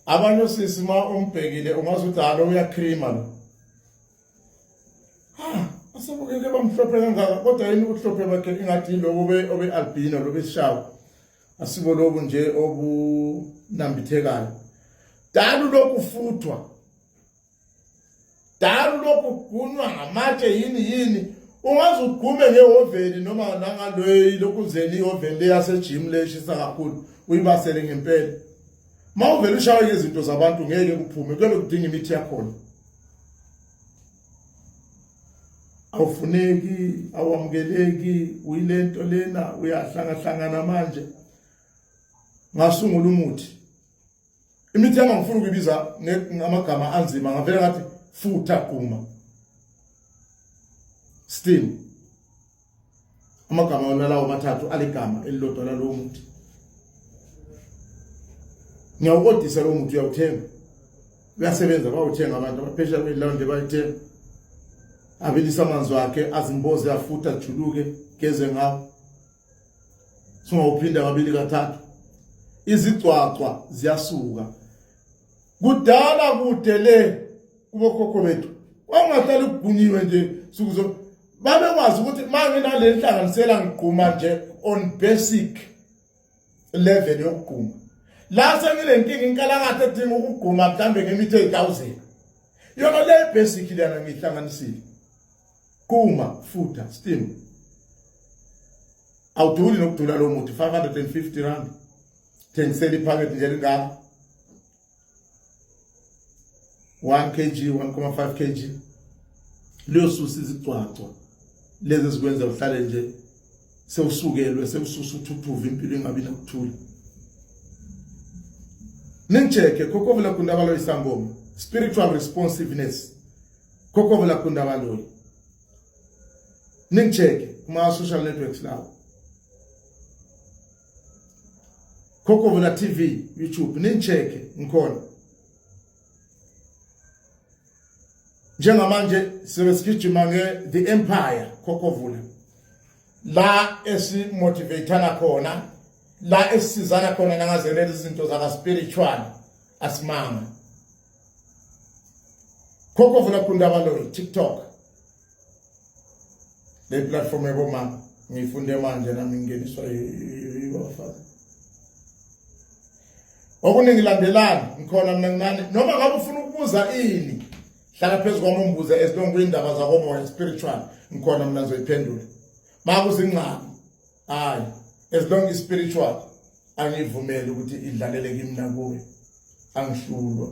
Abanye osisi ma umbhekile ungazi ukuthi halo uyakrima lo. Ha, asebukeke bamhlophe kangaka kodwa yini ubuhlophe bakhe ingathi lobo be obe albino lobe sishawa. Asibo lobu nje obunambithekayo. Dalu lokhu futhwa. Dalu lokhu kugunywa ngamatshe yini yini ungaze ugume ngehoveni noma nangaloyi lokuzeni ihoveni leyasejim leshisa kakhulu uyibasele ngempela. Mawuvele ushawe ngezinto zabantu ngeke kuphume kuyobe kudinga imithi yakhona. Awufuneki, awamukeleki, uyilento lena uyahlangahlangana manje. Ngasungula umuthi. Imithi yami angifuni ukuyibiza ngamagama anzima, ngavele ngathi futha gquma. Steam. Amagama wona lawo mathathu aligama elilodwa lalowo muthi. Ngiyawukodisa lowo muthi uyawuthenga. Uyasebenza bawuthenga abantu abaphesheya kwelawunde bayithenga. Abilisa amanzi wakhe azimboze afutha ajuluke geze ngawo. Singawuphinda kabili kathathu. Izigcwagcwa ziyasuka. Kudala kude le kubokhokho bethu kwakungahlali kugunyiwe nje suku babekwazi ukuthi uma nginale nhlanganisela ngigquma nje on basic level yokugquma la senginenkinga inkalakatha edinga ukugquma mhlambe ngemithi eyi-thousand yona le basic leyana ngiyihlanganisile quma futha steam awuduli nokudula lo muthi 550 rand thengisela iphakethe nje lingaka 1 kg 1.5 kg liyosusa izigcwagcwa lezi ezikwenza uhlale nje sewusukelwe sewususa uthuthuva impilo ingabi nakuthula. Ningicheke Khokhovula Gundabaloyi Sangoma spiritual responsiveness Khokhovula Gundabaloyi ningicheke kuma social networks lawo Khokhovula TV YouTube ningicheke ngikhona. Njengamanje sibe sigijima nge The Empire Khokhovula la esimotivatana khona la esisizana khona nangazelela izinto zaka spiritual asimanga. Khokhovula Gundabaloyi TikTok le platform yabomama ngiyifunde manje nami ngingeniswa yibafazi okuningi landelani ngikhona mina nginani noma ngabe ufuna ukubuza ini hlala phezu kwami ungibuze as long kuyindaba zakomoya spiritual ngikhona mina ngizoyiphendula makuzingxaki hayi as long is spiritual angivumeli ukuthi idlalele kimi nakuwe angihlulwa.